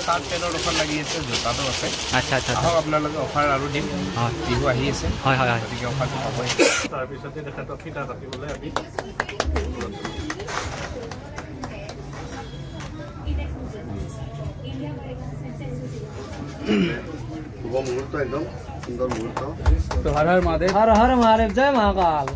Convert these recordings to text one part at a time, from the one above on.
Shirt পেনৰ offer লাগি আছে, জোতাটো আছে। আচ্ছা আচ্ছা, আহক আপোনালোকে অফাৰ আৰু দিম, বিহু আহি আছে। হয় হয় হয়, গতিকে অফাৰটো পাবই। তাৰপিছতে তেখেতক ফিটা কাটিবলৈ আমি শুভ মুহূৰ্ত, একদম সুন্দৰ মুহূৰ্ত। তো হৰ হৰ মহাদেৱ, হৰ হৰ মহাদেৱ, জয় মহাকাল।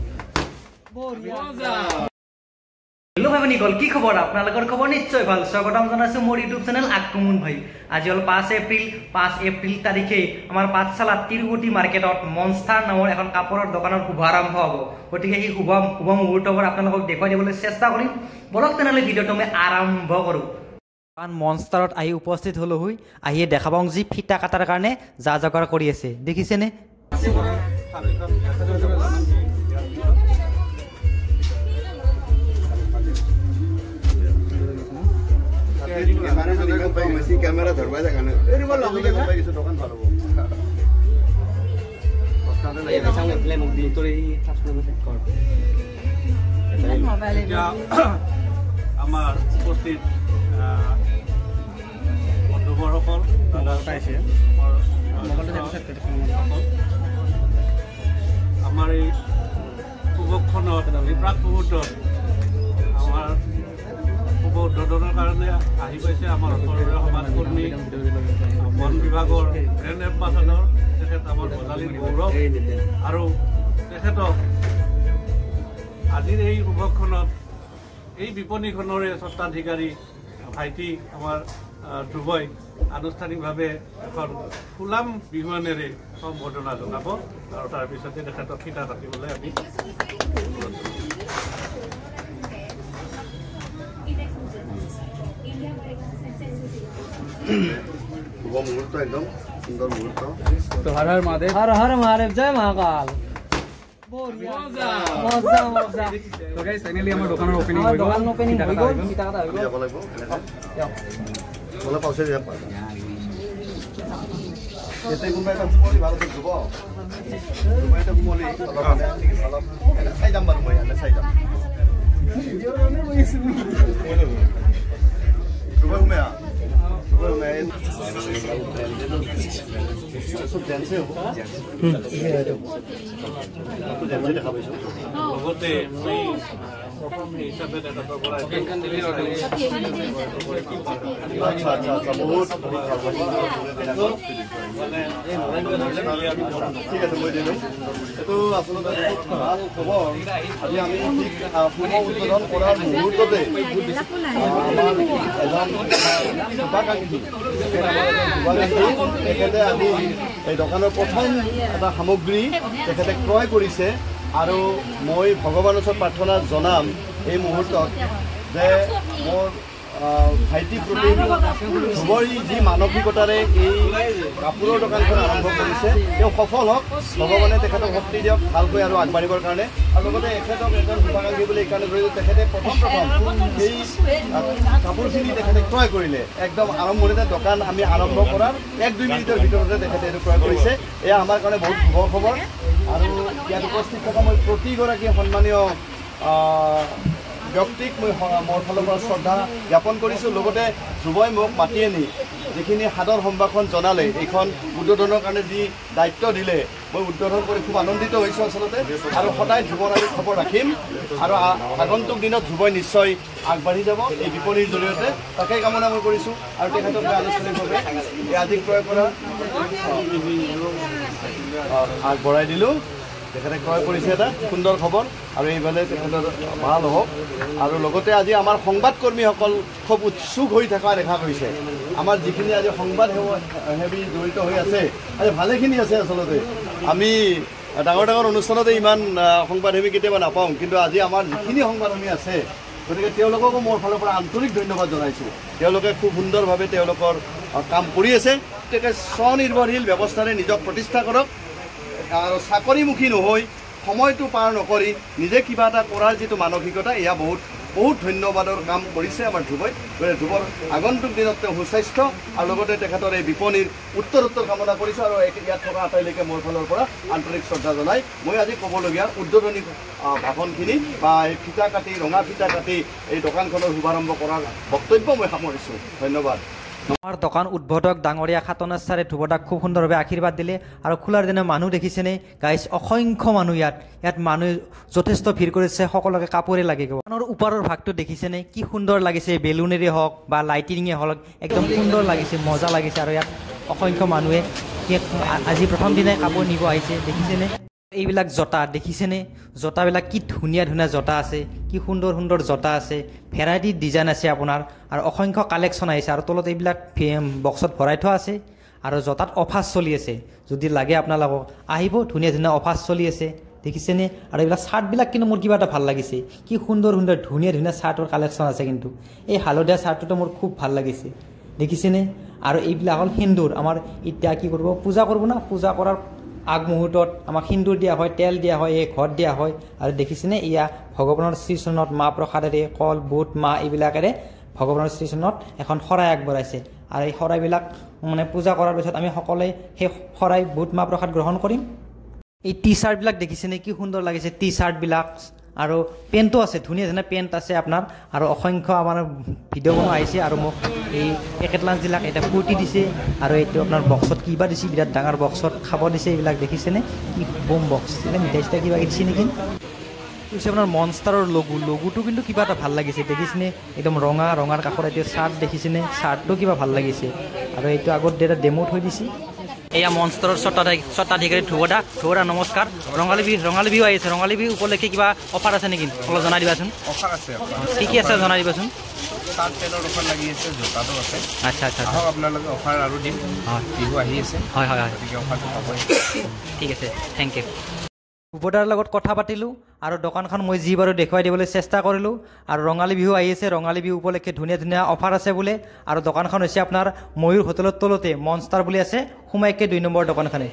হেল্ল' ভাই ভনীসকল, কি খবৰ আপোনালোকৰ? খবৰ নিশ্চয় ভাল। স্বাগতম জনাইছোঁ মোৰ ইউটিউব চেনেল আক্ৰমণ ভাই। আজি হ'ল 5 এপ্ৰিল। 5 এপ্ৰিল তাৰিখে আমাৰ পাঠশালাত তিৰুপতি মাৰ্কেটত মনষ্টাৰ নামৰ এখন কাপোৰৰ দোকানৰ শুভাৰম্ভ হ'ব। গতিকে সেই শুভ শুভ মুহূৰ্তবোৰ আপোনালোকক দেখুৱাই দিবলৈ চেষ্টা কৰিম। বলক তেনেহ'লে ভিডিঅ'টো মই আৰম্ভ কৰোঁ। কাৰণ মনষ্টাৰত আহি উপস্থিত হ'লোহি, আহিয়ে দেখা পাওঁ যি ফিটা কটাৰ কাৰণে যা যোগাৰ কৰি আছে, দেখিছেনে? কেমেৰা ধৰবাই জাগা নাই, দোকান ভাল হ'ব। আমাৰ উপস্থিত বন্ধুবৰসকল, আমাৰ এই শুভক্ষণত, এই প্ৰাক মুহূৰ্তত আমাৰ শুভ উদ্বোধনৰ কাৰণে আহি পাইছে আমাৰ ওচৰৰে সমাজকৰ্মী, বন বিভাগৰ ব্ৰেণ্ড এম্বাচাডৰ, তেখেত আমাৰ বজালীৰ গৌৰৱ। আৰু তেখেতক আজিৰ এই শুভক্ষণত এই বিপণীখনৰে স্বত্বাধিকাৰী ভাইটি আমাৰ ধ্ৰুৱই আনুষ্ঠানিকভাৱে এখন ফুলাম বিহুৱানেৰে সম্বৰ্ধনা জনাব আৰু তাৰপিছতে তেখেতক ফিটা কাটিবলৈ আমি অনুৰোধ জনাম। শুভ মুহূৰ্ত, একদম সুন্দৰ মুহূৰ্ত। তো হৰ হৰ মহাদেৱ, হৰ হৰ মহাদেৱ, জয় মহাকাল। মজা মজা। তো গাইস ফাইনালি আমাৰ দোকানৰ ওপেনিং হৈ গ'ল, দোকান ওপেনিং হৈ গ'ল, ফিটা কাটা হৈ গ'ল। যাব লাগিব বলে পাউছে যাম। এতে কোনোবা এটা সোমলি ভাল ধ্ৰুৱ, কোনোবা এটা সোমলি অলপ মানে অলপ চাই যাম বাৰু, মই এনে চাই যাম। ধ্ৰুৱ সোমাই, ধ্ৰুৱ সোমাই চব জেন্সে হ'ব, জেন্সে দেখা পাইছোঁ। লগতে মই প্ৰথম হিচাপে তেখেতৰ পৰা আচ্ছা আচ্ছা আচ্ছা, বহুত ঠিক আছে, মই দিলোঁ। এইটো আচলতে বহুত ভাল খবৰ। আজি আমি ঠিক শুভ উদ্বোধন কৰাৰ মুহূৰ্ততে আমাৰ এজন শুভাকাংক্ষী, তেখেতে আজি এই দোকানৰ প্ৰথম এটা সামগ্ৰী তেখেতে ক্ৰয় কৰিছে। আৰু মই ভগৱানৰ ওচৰত প্ৰাৰ্থনা জনাম এই মুহূৰ্তত যে মোৰ ভাইটি প্ৰতি ধ্ৰুৱই যি মানসিকতাৰে এই কাপোৰৰ দোকানখন আৰম্ভ কৰিছে, তেওঁ সফল হওক, ভগৱানে তেখেতক শক্তি দিয়ক ভালকৈ আৰু আগবাঢ়িবৰ কাৰণে। আৰু লগতে এখেতক এজন শুভাকাংক্ষী বুলি এইকাৰণে ধৰিছোঁ, তেখেতে প্ৰথম প্ৰথম সেই কাপোৰখিনি তেখেতে ক্ৰয় কৰিলে। একদম আৰম্ভণিতে দোকান আমি আৰম্ভ কৰাৰ 1-2 মিনিটৰ ভিতৰতে তেখেতে এইটো ক্ৰয় কৰিছে। এয়া আমাৰ কাৰণে বহুত শুভ খবৰ। আৰু ইয়াত উপস্থিত থকা মই প্ৰতিগৰাকী সন্মানীয় ব্যক্তিক মই মোৰ ফালৰ পৰা শ্ৰদ্ধা জ্ঞাপন কৰিছোঁ। লগতে ধ্ৰুৱই মোক মাতি আনি যিখিনি সাদৰ সম্ভাষণ জনালে, এইখন উদ্বোধনৰ কাৰণে যি দায়িত্ব দিলে, মই উদ্বোধন কৰি খুব আনন্দিত হৈছোঁ আচলতে। আৰু সদায় ধ্ৰুৱৰ আমি খবৰ ৰাখিম আৰু আগন্তুক দিনত ধ্ৰুৱই নিশ্চয় আগবাঢ়ি যাব এই বিপণীৰ জৰিয়তে, তাকেই কামনা মই কৰিছোঁ। আৰু তেখেতক মই আনুষ্ঠানিকভাৱে এই আজি ক্ৰয় কৰা আগবঢ়াই দিলোঁ। তেখেতে ক্ৰয় কৰিছে, এটা সুন্দৰ খবৰ। আৰু এইফালে তেখেতৰ ভাল হওক। আৰু লগতে আজি আমাৰ সংবাদকৰ্মীসকল খুব উৎসুক হৈ থকা দেখা গৈছে। আমাৰ যিখিনি আজি সংবাদ সেৱী জড়িত হৈ আছে, আজি ভালেখিনি আছে। আচলতে আমি ডাঙৰ ডাঙৰ অনুষ্ঠানতে ইমান সংবাদসেৱী কেতিয়াবা নাপাওঁ, কিন্তু আজি আমাৰ যিখিনি সংবাদসেৱী আছে, গতিকে তেওঁলোককো মোৰ ফালৰ পৰা আন্তৰিক ধন্যবাদ জনাইছোঁ। তেওঁলোকে খুব সুন্দৰভাৱে তেওঁলোকৰ কাম কৰি আছে। গতিকে স্বনিৰ্ভৰশীল ব্যৱস্থাৰে নিজক প্ৰতিষ্ঠা কৰক আৰু চাকৰিমুখী নহৈ সময়টো পাৰ নকৰি নিজে কিবা এটা কৰাৰ যিটো মানসিকতা, এয়া বহুত বহুত ধন্যবাদৰ কাম কৰিছে আমাৰ ধ্ৰুৱই। গতিকে ধ্ৰুৱৰ আগন্তুক দিনত তেওঁ সুস্বাস্থ্য আৰু লগতে তেখেতৰ এই বিপণীৰ উত্তৰোত্তৰ কামনা কৰিছোঁ। আৰু ইয়াত থকা আটাইলৈকে মোৰ ফালৰ পৰা আন্তৰিক শ্ৰদ্ধা জনাই মই আজি ক'বলগীয়া উদ্বোধনী ভাষণখিনি বা এই ফিটা কাটি, ৰঙা ফিটা কাটি এই দোকানখনৰ শুভাৰম্ভ কৰাৰ বক্তব্য মই সামৰিছোঁ। ধন্যবাদ। আমাৰ দোকান উদ্বোধক ডাঙৰীয়া খাতনাৰ ছাৰে ধ্ৰুৱদাক খুব সুন্দৰভাৱে আশীৰ্বাদ দিলে। আৰু খোলাৰ দিনা মানুহ দেখিছেনে গাইজ, অসংখ্য মানুহ ইয়াত, ইয়াত মানুহ যথেষ্ট ভিৰ কৰিছে, সকলোকে কাপোৰে লাগিব। দোকানৰ ওপৰৰ ভাগটো দেখিছেনে কি সুন্দৰ লাগিছে, বেলুনেৰে হওক বা লাইটিঙে হওক, একদম সুন্দৰ লাগিছে, মজা লাগিছে। আৰু ইয়াত অসংখ্য মানুহে আজি প্ৰথম দিনাই কাপোৰ নিব আহিছে, দেখিছেনে। এইবিলাক জোতা দেখিছেনে, জোতাবিলাক কি ধুনীয়া ধুনীয়া জোতা আছে, কি সুন্দৰ সুন্দৰ জোতা আছে, ভেৰাইটি ডিজাইন আছে আপোনাৰ, আৰু অসংখ্য কালেকশ্যন আহিছে। আৰু তলত এইবিলাক বক্সত ভৰাই থোৱা আছে। আৰু জোতাত অফাৰ চলি আছে, যদি লাগে আপোনালোকক আহিব, ধুনীয়া ধুনীয়া অফাৰ চলি আছে, দেখিছেনে। আৰু এইবিলাক চাৰ্টবিলাক কিন্তু মোৰ কিবা এটা ভাল লাগিছে, কি সুন্দৰ সুন্দৰ ধুনীয়া ধুনীয়া চাৰ্টৰ কালেকশ্যন আছে। কিন্তু এই হালধীয়া চাৰ্টটোতো মোৰ খুব ভাল লাগিছে, দেখিছেনে। আৰু এইবিলাক হ'ল সেন্দুৰ, আমাৰ এতিয়া কি কৰিব, পূজা কৰিব না, পূজা কৰাৰ আগমুহূৰ্তত আমাক সিন্দুৰ দিয়া হয়, তেল দিয়া হয়, এই ঘট দিয়া হয়। আৰু দেখিছেনে এয়া ভগৱানৰ শ্ৰীচৰণত মাহ প্ৰসাদেৰে, কল বুট মাহ এইবিলাকেৰে ভগৱানৰ শ্ৰীচৰণত এখন শৰাই আগবঢ়াইছে। আৰু এই শৰাইবিলাক মানে পূজা কৰাৰ পিছত আমি সকলোৱে সেই শৰাই বুট মাহ প্ৰসাদ গ্ৰহণ কৰিম। এই টি চাৰ্টবিলাক দেখিছেনে কি সুন্দৰ লাগিছে টি চাৰ্টবিলাক। আৰু পেণ্টো আছে, ধুনীয়া ধুনীয়া পেণ্ট আছে আপোনাৰ। আৰু অসংখ্য আমাৰ ভিডিঅ' বনোৱা আহিছে আৰু মোক এই পেকেট লাঞ্চবিলাক এটা ফূৰ্তি দিছে। আৰু এইটো আপোনাৰ বক্সত কিবা দিছে, বিৰাট ডাঙৰ বক্সত খাব দিছে, এইবিলাক দেখিছেনে কি বম বক্স, এইবিলাক মিঠাই চিঠাই কিবা দিছে নেকি। হৈছে আপোনাৰ মনষ্টাৰৰ লগু, লগুটো কিন্তু কিবা এটা ভাল লাগিছে, দেখিছেনে একদম ৰঙা, ৰঙাৰ কাষত এইটো চাৰ্ট দেখিছেনে, চাৰ্টটো কিবা ভাল লাগিছে। আৰু এইটো আগত এটা ডেমো থৈ দিছে। এয়া মনষ্টাৰৰ স্বত্বাধিকাৰী ধ্ৰুৱদা। ধ্ৰুৱদা নমস্কাৰ। ৰঙালী বিহু আহিছে, ৰঙালী বিহু উপলক্ষে কিবা অফাৰ আছে নেকি, অলপ জনাই দিবাচোন। অফাৰ আছে, কি কি আছে জনাই দিবাচোন। চাৰ্ট পেণ্টৰ অফাৰ লাগি আছে, জোতাটো আছে। আচ্ছা আচ্ছা, আহক আপোনালোকে, অফাৰ আৰু দিম, বিহু আহি আছে। হয় হয় হয়, গতিকে অফাৰটো পাবই। ঠিক আছে, thank U. ধ্ৰুৱদাৰ লগত কথা পাতিলোঁ আৰু দোকানখন মই যি বাৰু দেখুৱাই দিবলৈ চেষ্টা কৰিলোঁ। আৰু ৰঙালী বিহু আহি আছে, ৰঙালী বিহু উপলক্ষে ধুনীয়া ধুনীয়া অফাৰ আছে বোলে। আৰু দোকানখন হৈছে আপোনাৰ ময়ূৰ হোটেলৰ তলতে মনষ্টাৰ বুলি আছে, সোমাইকে 2 নম্বৰ দোকানখনে।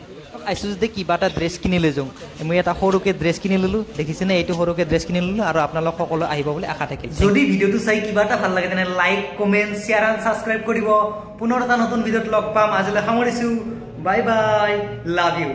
আহিছোঁ যদি কিবা এটা ড্ৰেছ কিনি লৈ যাওঁ, মই এটা সৰুকৈ ড্ৰেছ কিনি ল'লোঁ, দেখিছেনে এইটো সৰুকৈ ড্ৰেছ কিনি ল'লোঁ। আৰু আপোনালোক সকলো আহিব বুলি আশা থাকিল। যদি ভিডিঅ'টো চাই কিবা এটা ভাল লাগে তেনে like, comment, share and subscribe কৰিব। পুনৰ এটা নতুন ভিডিঅ'ত লগ পাম, আজিলৈ সামৰিছোঁ। Bye bye, love you.